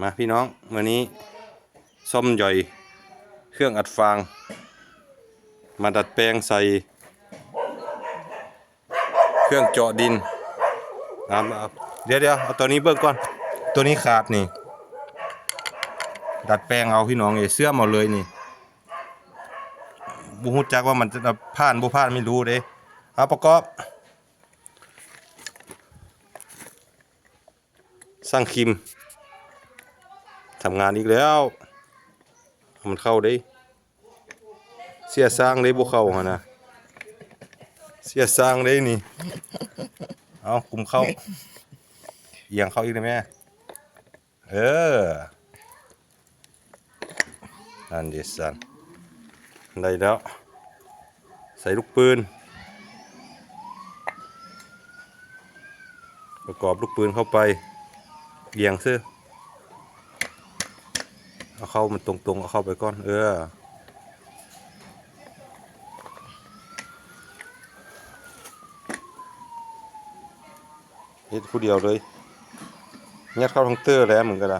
ມາພີ່ນ້ອງ ມື້ນີ້ສ້ອມຢອຍເຄື່ອງອັດຟາງ ມາດັດແປງໃສ່ເຄື່ອງເຈາະດິນ. ອ່າ ດຽວໆ ເອົາຕົວນີ້ເບິ່ງກ່ອນ ຕົວນີ້ຂາດນີ້ ດັດແປງເອົາພີ່ນ້ອງເອີຍ ເຊື່ອມເອົາເລີຍນີ້ ບໍ່ຮູ້ຈັກວ່າມັນຈະຜ່ານບໍ່ຜ່ານ ໄມ່ຮູ້ເດ້. ເອົາປະກອບ ຊ່າງຄິມທຳງານອີກແລ້ວ ມັນເຂົ້າເດ້ ເສຍຊ່າງເດ້ ບໍ່ເຂົ້າຫັ້ນນະ ເສຍຊ່າງເດ້ນີ້. ເອົາ ກຸມເຂົ້າ ອຽງເຂົ້າອີກໄດ້ແມ່ ເອີ ອັນເດຊັນ ໄດ້ແລ້ວ ໃສ່ລູກປືນ ປະກອບລູກປືນເຂົ້າໄປ ອຽງຊື່ ເອົາເຂົ້າມັນຕົງໆ ເອົາເຂົ້າໄປກ່ອນ ເອີ ເຮັດຜູ້ດຽວເລີຍ ຍັດເຂົ້າທັງເຕີແລ້ວ ມຶງກໍໄດ້